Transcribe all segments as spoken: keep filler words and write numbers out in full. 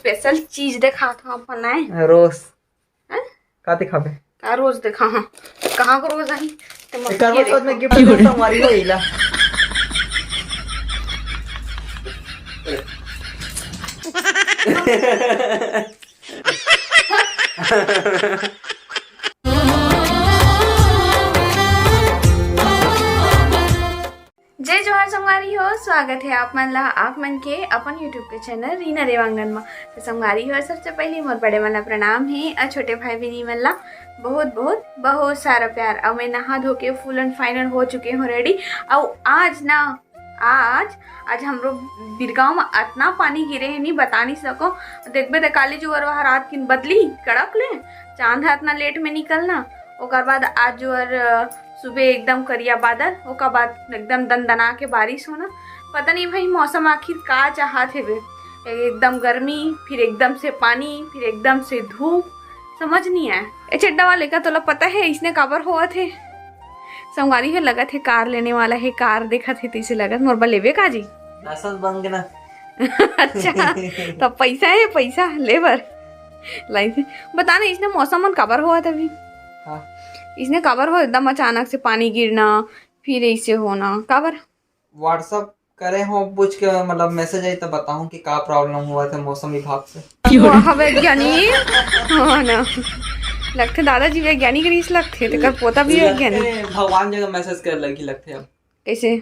Special चीज देखात हूँ अपन आए। रोज। हैं? का दिखाबे? का रोज देखा हाँ? कहाँ को रोज आई? ते मत एकर ये मतलब देखो। मैं गिफ्ट दे संगवारी हो इला। जय जोहार संगवारी हो, स्वागत है आप मन ला, आप मन के अपन YouTube के चैनल रीना देवांगन मा। तो संगवारी हो, सबसे पहले मोर बड़े मन ला प्रणाम है और छोटे भाई बहनी मन ला बहुत बहुत बहुत सारा प्यार। और मैं नहा धो के फुल एंड फाइनल हो चुके हूँ रेडी। और आज ना, आज आज हमरो बिरगांव में अतना पानी गिरे है, नहीं बता नहीं सको। देखबे त काली जुवर वहाँ रात किन बदली कड़क ले, चांद हा अतना लेट में निकलना। ओकर बाद आज जुवर सुबह एकदम करिया बादल, ओकर बाद एकदम दनदना के बारिश होना। पता नहीं भाई मौसम आखिर का चाहत हेवे, एकदम गर्मी, फिर एकदम से पानी, फिर एकदम से धूप, समझ नहीं आए। ए चड्डा वाले का तोला पता है इसने काबर होवत है? संगवारी है, लगत है कार लेने वाला है, कार देखत है तैसे लगत। मोर बर लेबे का जी? लाइसेंस बन के ना। अच्छा, तो पैसा है, पैसा ले बर लाइसेंस। बता ना, इसने मौसम मन काबर होवत अभी? हाँ। इसने काबर हो एकदम अचानक से पानी गिरना, फिर ऐसे होना, काबर? WhatsApp करे हो पूछ के, मतलब मैसेज आई तो बताऊं कि का प्रॉब्लम हुआ था मौसम विभाग से। वाह वैज्ञानिक। हाँ ना, लगथे दादाजी वैज्ञानिक रहीस लगथे, तेकर पोता भी वैज्ञानिक। लगथे भगवान जगह मैसेज कर लगी लगथे अब। कैसे?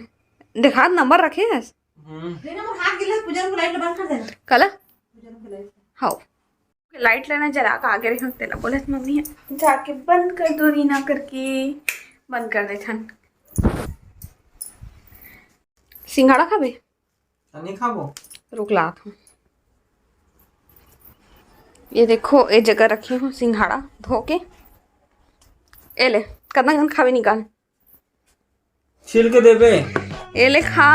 देखा नंबर रखे हस? हम्म। देना मोर हाथ गिला, पूजा को लाइट बंद कर देना। कला? पूजा को लाइट। हाँ। लाइट लेना जला के आगे रही हूँ, तेला बोले मम्मी जाके बंद कर दो रीना करके, बंद कर दे थन। सिंघाड़ा खाबे? नहीं खाबो। रुक ला हूँ। ये देखो, ये जगह रखी हूँ सिंघाड़ा धो के। ए ले, कतना गन खाबे निकाल। छील के देबे। ए ले खा।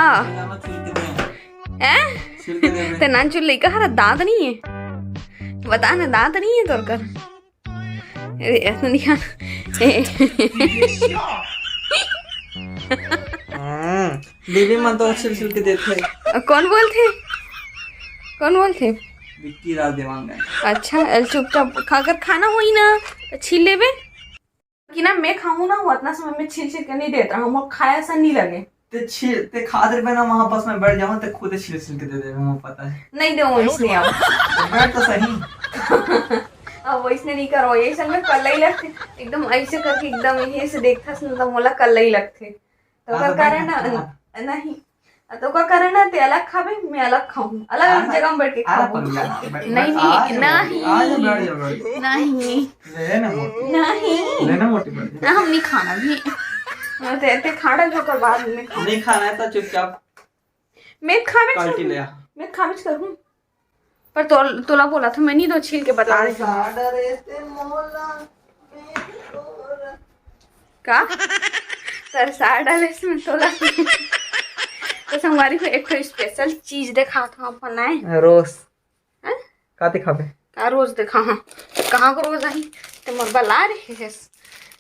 छील के दे। हैं? छील के देबे। ते नान चुल लइका हरा दांत नहीं है। बता ना, दांत नहीं है तोर कर। ए, ऐसा नहीं खाना। ए। हम्म, बीबी मन तो छील छील के देथे। कौन बोलथे? कौन बोलथे? विक्की राज देवांगन। अच्छा, एल चुपचाप खा, अगर खाना होई ना तो छील लेबे। कि ना मैं खाऊं ना, वो उतना समय में छील छील के नहीं देता हूँ, वो खाया सा नहीं लगे। ते छील, ते खाद रे बना वहाँ पास में बैठ जाऊँ, ते खुद छील छील के दे दे, मुझे पता है। नहीं दे, इसने अब। बैठ तो सही। अब वो इसने नहीं करो, ये सब में कल्ला ही लगथे, एकदम ऐसे करके एकदम ये से देखता सुनता मोला कल्ला ही लगथे। तो हाँ, ओकर तो कारण बैठ ना, ना। नहीं, तो का करे ना, ते अलग खाबे, मैं अलग खाऊं, अलग अलग जगह में बैठ के खाबो। नहीं, नहीं, नहीं, नहीं। लेना मोटी। नहीं। लेना मोटी। ना, हम नहीं खाना भी। ते, ते खाड़ा जो कर बाद में खाओ। नहीं खाना है तो चुपचाप। मैं खाबे कल्टी ले आ। मैं खाबे करूं। पर तोला बोला था मैं नहीं दो छील के बता दे। का? तरसा डाले इसमें तोला। तो संगवारी हो एक ठो स्पेशल चीज देखा था अपन आए। रोज। हैं? का दिखाबे? का रोज देखा हाँ? कहाँ को रोज आई? ते मोर बला रहे है।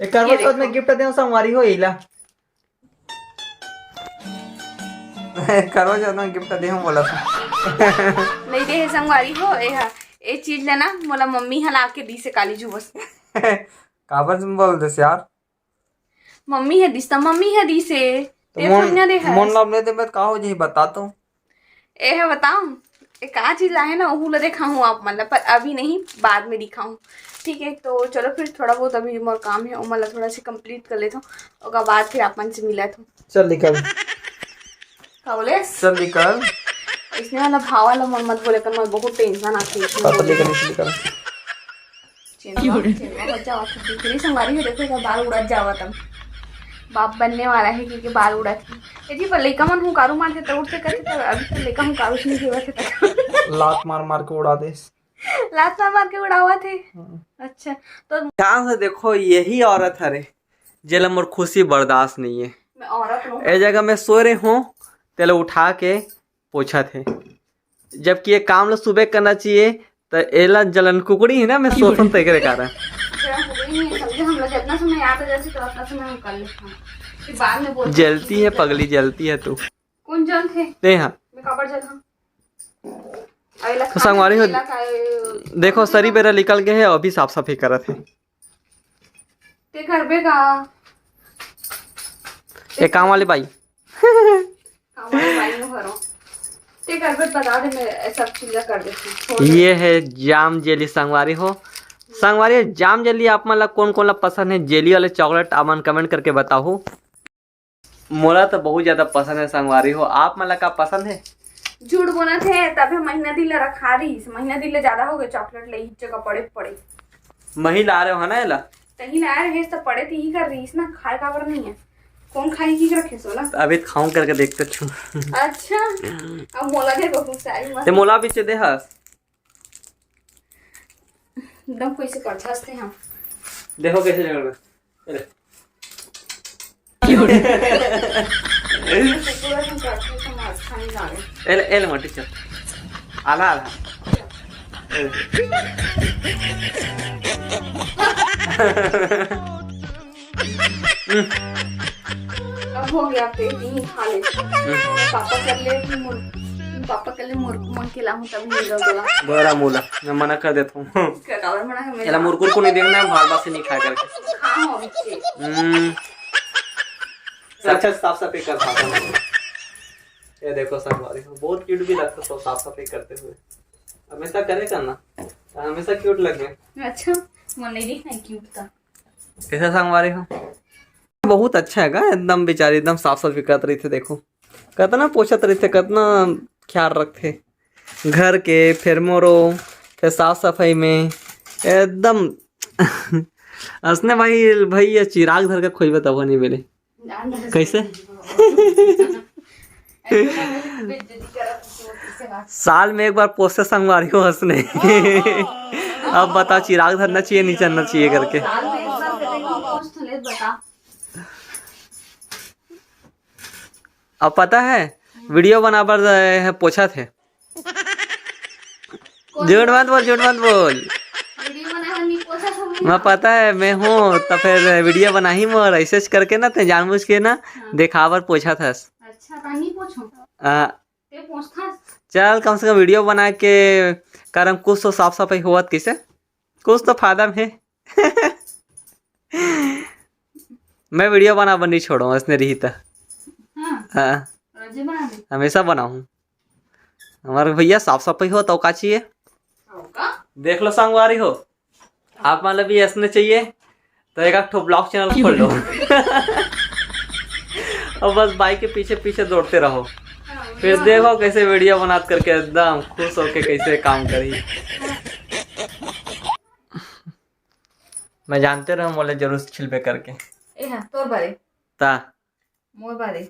एक करवा चौथ में गिफ्ट दे संगवारी हो इला। करवा चौथ में गिफ्ट दे हूँ बोला था। नहीं दे है संगवारी हो, ए हा, ए चीज लेना मोला मम्मी हला के दी से काली जुबस। काबर तुम बोल दे यार? मम्मी हे दिस त मम्मी हे दिस हे। तो ते मोन, थोड़ी ना दे हस। मोन ला अपने दे मत का हो जी बता तो। ए हे बताऊं, ए का चीज लाहे ना, ओहू ला देखाऊं आप मन ला, पर अभी नहीं, बाद में दिखाऊं। ठीक है, तो चलो फिर थोड़ा बहुत अभी मोर काम है, ओमन ला थोड़ा से कंप्लीट कर लेता हूँ, ओकर बाद फिर आप मन से मिला था। चल निकल। का बोले? चल निकल। इसने वाला भाव वाला मन मत बोले कर, मैं बहुत टेंशन आती है। पता नहीं करने से निकल। चेंदवा, चेंदवा बच जावा था। देखो, ये संगवारी हो, देखो, एकर बाल उड़त जावा तब। बाप बनने वाला है क्योंकि बाल उड़त है। ए जी, पर लइका मन हुंकारू मारथे त उड़थे करथे, त अभी तो लइका हुंकारू से नहीं जीवत है त। लात मार मार के उड़ा दे। लात मार मार के उड़ावा थे। हाँ। अच्छा, तो ध्यान से देखो, यही औरत हरे, जेला मोर खुशी बर्दाश्त नहीं है। मैं औरत हूँ। ए जगह मैं सो रहे हूँ, तेला उठा के पोछत हे, जबकि ये काम ला सुबह करना चाहिए। त एला जलन कुकड़ी है ना, मैं सोचन तेकरे कारण। जलन कुकड़ी नहीं है, समझे? हम लोग जितना समय याद आ जाए तो उतना समय हम कर लेते हैं, फिर बाद में बोलते हैं जलती कि है पगली, जलती है तू। कौन जलथे? ते हाँ। मैं काबर जलहूँ? अउ एला तो संगवारी हो, खाना, एला खाए, देखो, सरी बेरा निकल गए हे, अभी साफ सफाई करत हे। ते करबे का? ए काम वाली बाई। काम वाली बाई नु करो। ते करबे, बता दे, मैं सब चीज कर देती हूँ, छोड़ दे। ये है जाम जेली संगवारी हो। संगवारी, जाम जेली आप मन ला कौन कौन ला पसंद है, जेली वाले चॉकलेट, आप मन कमेंट करके बताओ। मोला तो बहुत ज्यादा पसंद है संगवारी हो, आप मन ला का पसंद है? झूठ बोलत हे, तभे महीना दिन ला रखा रहीस, महीना दिन ले ज्यादा हो गए चॉकलेट ले, एक जगह पड़े पड़े। मही ला रहे हो ना एला? तही ला रहे त पड़े, तही कर रहीस ना, खाए काबर नहीं है? कौन खाई की रखे सोला? अभी खाऊं करके देखते छू। अच्छा, अब मोला दे बहुत सारी मस्त। ते मोला भी दे हा। एकदम कैसे करथस ते हम। देखो कैसे झगड़ रहा। अरे। पूरा दिन करथस, हम अच्छा नहीं लागे। एल, एल मोटी चल। आला, आला। एल। अब हो गया, पेट नहीं खा ले। हम्म। पापा कर ले मुर-, पापा कर ले मुरकु मन के लाहूं, तब नहीं दो बोला। बड़ा मोला, मैं मना कर देता हूँ। क्या काबर मना है? एला मुरकुर को नहीं देखना है, भालबा से नहीं खाया करके। हाँ, हो बिच्चे। हम्म। अच्छा, साफ सफाई कर पाता हूँ। ये देखो संगवारी हो, बहुत क्यूट भी लगता है सब साफ सफाई करते हुए। हमेशा करे करना, हमेशा क्यूट लगे। अच्छा, मन नहीं देखना है क्यूट का। कैसा संगवारी हो? बहुत अच्छा है गा, एकदम बेचारी एकदम साफ सफाई करत रहिथे। देखो, कतना पोछत रहिथे, कतना ख्याल रखथे घर के, फिर मोरो, फिर साफ सफाई में एकदम। असने भाई, भाई ये चिराग धर के खोजबे तब नहीं मिले। कैसे? साल में एक बार पोछे संगवारी हो असने। अब बताओ, चिराग धरना चाहिए, नहीं चढ़ना चाहिए करके। साल में एक बार करेंगे, पोछ तो ले, बता। अब पता है, वीडियो बनाबर है, पोछा थे। कौन झूठ मत बोल, झूठ मत बोल। वीडियो बनाए बर नहीं पोछा था मैं। मैं पता है, मैं हूँ, तो फिर वीडियो बनाही मोर, ऐसे करके ना, ते जानबूझ के ना, हाँ। देखावर पोछा थस। अच्छा, ता नहीं पोछो। आ, ते पोछथस। चल, कम से कम वीडियो बना के करम कुछ तो साफ सफाई होवत किसे, कुछ तो फायदा में है। मैं वीडियो बनाबर नहीं छोड़ो, असने रही त। हाँ। हाँ। रोजे बना दे। हमेशा बनाऊँ। हमारे भैया साफ सफाई हो तो का चाहिए? हो का? देख लो संगवारी हो, आप मतलब भी असने चाहिए तो एक आध ठो ब्लॉग चैनल खोल लो। और बस बाइक के पीछे पीछे दौड़ते रहो। हाँ, फिर हाँ। देखो कैसे वीडियो बनात करके एकदम खुश होके कैसे काम करी। मैं जानते रहो मोले जरूर छिलबे करके। ए हाँ, तोर बारे। ता। मोर बारे।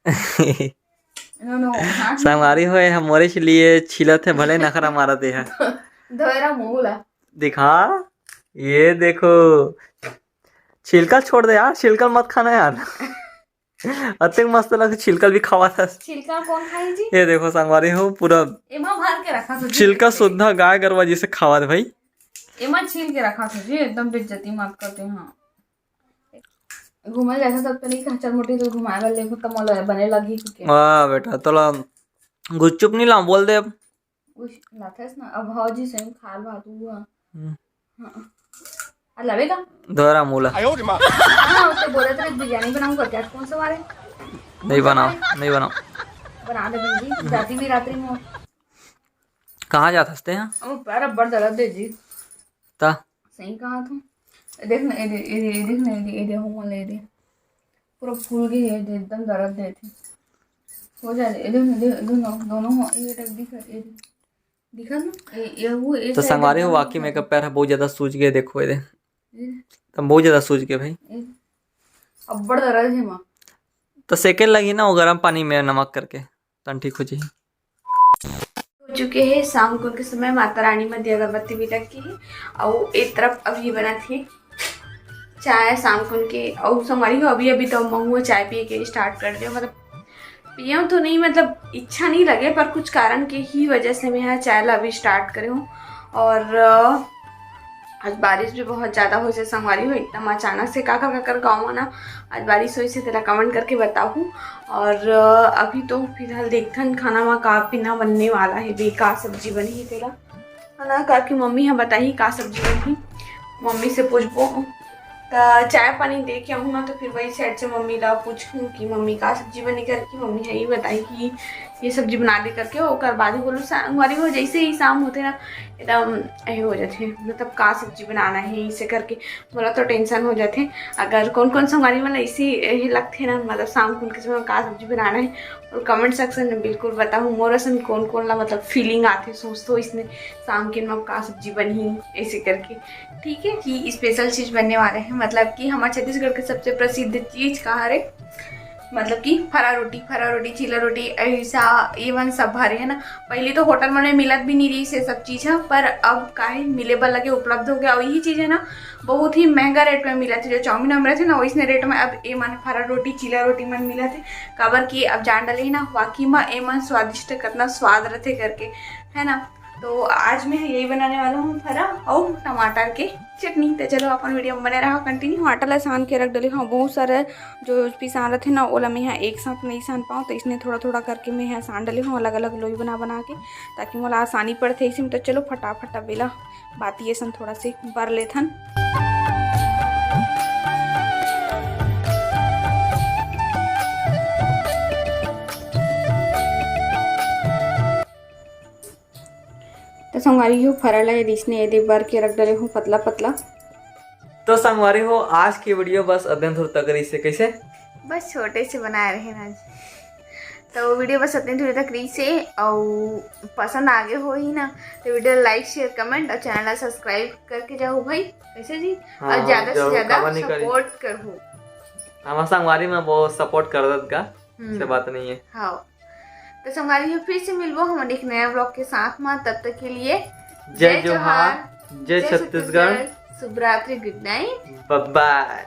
नो, नो, हाँ। संगवारी हो, हम मोरे लिए छिलत है, भले नखरा मारत है। धोएरा मुंह ला। दिखा, ये देखो, छिलका छोड़ दे यार, छिलका मत खाना यार। अतेक मस्त लगथे, छिलका भी खावा था। छिलका कौन खाई जी? ये देखो संगवारी हो, पूरा एमा भर के रखा था जी। छिलका सुद्धा गाय गरवा जैसे खावा था भाई। एमा छील के रखा था जी, एकदम बेइज्जती मत करते, हाँ। घूमे जाथे तब तो नहीं कहा, "चल मोटी, तो घुमाए बर लेगो, त मोला बने लगही," कहिके। वाह बेटा, तोला गुपचुप नहीं लाऊं, बोल दे अब। उस लाथस ना, अब भौजी से खाल भात हुआ। हम्म। हाँ। आ लावे का? धोरा मूला। हाँ, उससे बोले थे बिरयानी बनाऊंगा क्या? कौन सा वाले? नहीं बनाओ, नहीं बनाओ। बना दे जी, जाती भी रात्रि में। कहाँ जात हसते हैं? अब पैर अब्बड़ दर्द दे जी। ता? सही कहा तू। देख ना, ए दे, ए दे, ए देख ना, ए दे, ए दे, हो वाला ए दे। पूरा फूल गई है, ए दे, एकदम दर्द दे थे। हो जा, ए दे, ए दे, दोनों, दोनों हो, ए दे, दिखा, ए दे। दिखा ना, ए, ए, वो, ए तो side संगवारी हो, एकदम वाकई में दिखा। का पैर है, बहुत ज्यादा सूज गए, देखो ए दे। ए दे। तब बहुत ज्यादा सूज गए भाई। ए दे। अब्बड़ दर्द है माँ। तो सेकंड लगी ना, वो गर्म पानी में नमक करके, तन ठीक हो जाए। हो चुके हे शाम कुन के समय, माता रानी में दिया अगरबत्ती भी लग के हे, अउ एक तरफ अभी बनत हे चाय शाम कुन के। अउ संगवारी हो, अभी अभी तो महू चाय पिए के स्टार्ट कर दे, मतलब पियम तो नहीं, मतलब इच्छा नहीं लगे, पर कुछ कारण के ही वजह से मैं यहाँ चाय ला अभी स्टार्ट करे हूँ। और अ, आज बारिश भी बहुत ज्यादा होइस हे संगवारी हो, एकदम अचानक से। काकर काकर गाँव में ना आज बारिश होइस हे, तेला कमेंट करके बताहू। और अ, अभी तो फिलहाल देखथन खाना में का पीना बनने वाला हे, बे का सब्जी बनही तेला, है ना, काकि मम्मी ह बताही का सब्जी बनही, मम्मी से पूछबो। त चाय पानी दे के आहूँ ना, तो फिर वही साइड से मम्मी ला पूछूँ कि मम्मी का सब्जी बनी करके, मम्मी ह ही बताही कि ये सब्जी बना दे करके। ओकर बाद ही बोलूँ संगवारी हो, जैसे ही शाम होथे ना एकदम यही हो जाथे, मतलब का सब्जी बनाना हे इसे करके मोला तो टेंशन हो जाथे। अगर कौन कौन संगवारी मन ऐसी यही लगथे ना, मतलब शाम कुन के समय का सब्जी बनाना हे, और कमेंट सेक्शन में बिल्कुल बताहू मोर असन कौन कौन ला मतलब फीलिंग आथे, सोचथो इसने शाम के में का सब्जी बनही ऐसे करके। ठीक है, कि स्पेशल चीज बनने वाले हैं, मतलब कि हमारे छत्तीसगढ़ के सबसे प्रसिद्ध चीज का हरे, मतलब कि फरा रोटी, फरा रोटी, चीला रोटी, ऐसा ये मन सब हरे है ना। पहले तो होटल मन में मिलत भी नहीं रही से सब चीज है, पर अब काहे मिले बर लगे, उपलब्ध हो गया। और यही चीज है ना बहुत ही महंगा रेट में मिलत है, जो चाउमीन हम रहते ना वैसने रेट में अब ये मन फरा रोटी, चीला रोटी मन मिलत है। काबर कि अब जान डाले ही ना वाकई में ये मन स्वादिष्ट कितना स्वाद रहते करके, है ना। तो आज मैं यही बनाने वाला हूँ फरा और टमाटर के चटनी। तो चलो अपन वीडियो में बने रहा कंटिन्यू। आटा ला सान के रख डले हूँ, बहुत सारे जो पिसान रहते ना ओला मैं यहाँ एक साथ नहीं सान पाऊँ, तो इसने थोड़ा थोड़ा करके मैं यहाँ सान डले हूँ अलग अलग लोई बना बना के, ताकि मोला आसानी पड़थे इसी में। तो चलो फटाफट बेला बाती असन थोड़ा से बर लेथन। तो संगवारी हो फरा ला ये रिसने ये दे बर के रख डले हूँ पतला पतला। तो संगवारी हो आज की वीडियो बस अदन थोड़ा तक रही से कैसे बस छोटे से बनाए रहे ना आज। तो वीडियो बस अतने दूर तक रही से, और पसंद आगे हो ही ना तो वीडियो लाइक शेयर कमेंट और चैनल ला सब्सक्राइब करके जाओ भाई, कैसे जी? हाँ, और ज्यादा से जरूर, ज्यादा काबर नहीं करी। सपोर्ट करो। हमारे संगवारी में बहुत सपोर्ट कर दत का, हम्म। से बात नहीं है। हाँ, तो संगवारी हो फिर से मिलबो हम एक नया ब्लॉग के साथ में, तब तक के लिए जय जोहार, जय छत्तीसगढ़, शुभ रात्रि, गुड नाइट, बाय बाय।